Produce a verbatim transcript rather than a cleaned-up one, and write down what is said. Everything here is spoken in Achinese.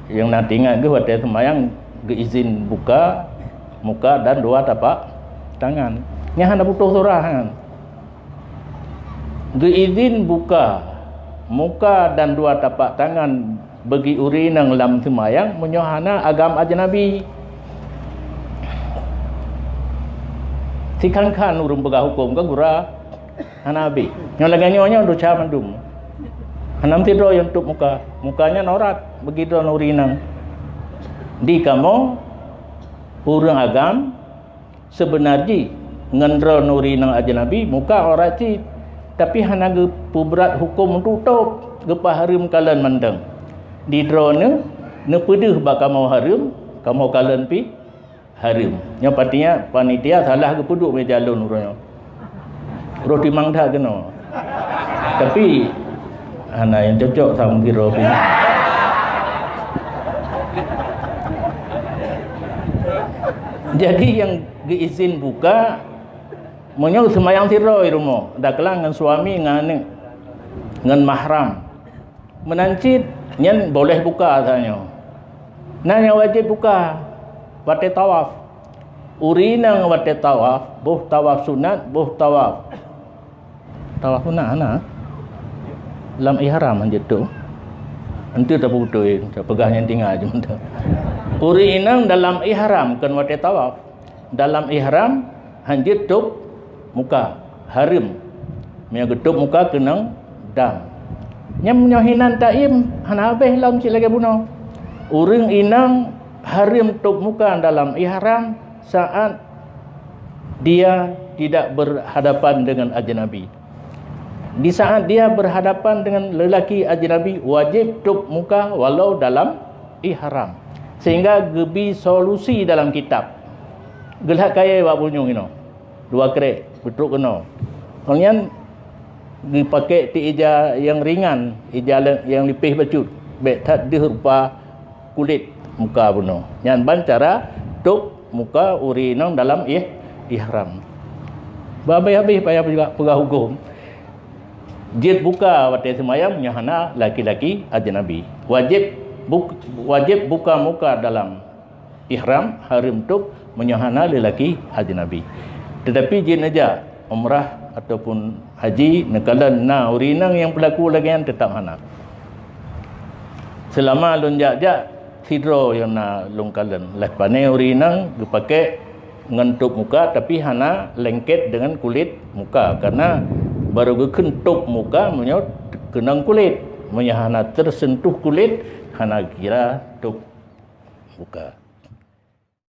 Nyang na teuingat geuh watée seumayang geuizin buka muka dan dua tapak tangan. Nyan hana putôh surah nyan. Geuizin buka muka dan dua tapak tangan bagi ureuëng inong lam seumayang meunyoe hana agam ajnabi. Sikhan-khan ureuëng peugah huköm ka gura. Hana habéh. Nyoe lagée nyoe, nyoe desya mandum. Hana meusidroe nyang tôp muka. Muka nyan aurat bagi droeneuh ureuëng inong. Di kamoe ureuëng agam seubeuna jih ngon droeneuh ureuëng inong ajnabi, muka aurat cit, tapi hana geupeubrat huköm untuk tôp, geupeuhareuem kalon mantong. Di droeneuh neupeudeuh bak kamoe hareuem, kamoe kalon pih hareuem. Nyoe pastinya panitia salah geupeuduek meja lôn uroe nyoe. Roh timang that keunoe. Tapi hana nyang cocok sama kira pih. Jadi nyang geuizin buka meunyoe seumayang sidroe rumoh, dakeulang ngon suami, ngon aneuëk, ngon mahram. Meunan cit nyan boleh buka tanyoe. Na nyang wajéb buka watée tawaf. Ureuëng inong watée tawaf, boh tawaf sunat, boh tawaf. Tawaf sunat hana. Lam ihram hanjeuet tôp. Enteuk tapeubeutôi, peugah nyang tinggai je mantong. Ureuëng inong dalam ihram kon watée tawaf. Dalam ihram hanjeuet tôp muka, hareuem. Meunyoe geutôp muka keunong dam. Nyan meunyoe hinan taim hana habéh lom cit lagée bunoe. Ureuëng inong hareuem tôp muka dalam ihram saat dia tidak berhadapan dengan ajnabi. Di saat dia berhadapan dengan lelaki ajnabi, wajéb tôp muka walau dalam ihram. Sehingga geubi solusi dalam kitab. Geulhat kayée bak bunyueng inoe. Dua krek, beutrok keunoe. Ngon nyan geupakék ti ija nyang ringan, ija le-, nyang lipéh bacut. Bék that deuh rupa kulét muka bunoe. Nyan ban cara tôp muka ureuëng inong dalam ih-, ihram. Bah habéh-habéh payah peugah, peugah huköm. Jeuet buka watée seumayang nyoe hana laki-laki ajnabi. Wajéb buk-, wajéb buka muka dalam ihram, hareuem tôp meunyoe hana lelaki ajnabi. Tetapi jeuet neujak umrah ataupun haji, neukalon na ureuëng inong nyang peulaku lagée nyan, teutap hana. Seulama lôn jak-jak, sidroe nyang na lôn kalon. Lheueh pane ureuëng inong geupakék ngon tôp muka, tapi hana lengket dengan kulét muka, karena baru geukheun tôp muka meunyoe keunong kulét. Meunyoe hana teuseuntuh kulét, hana kira tôp muka.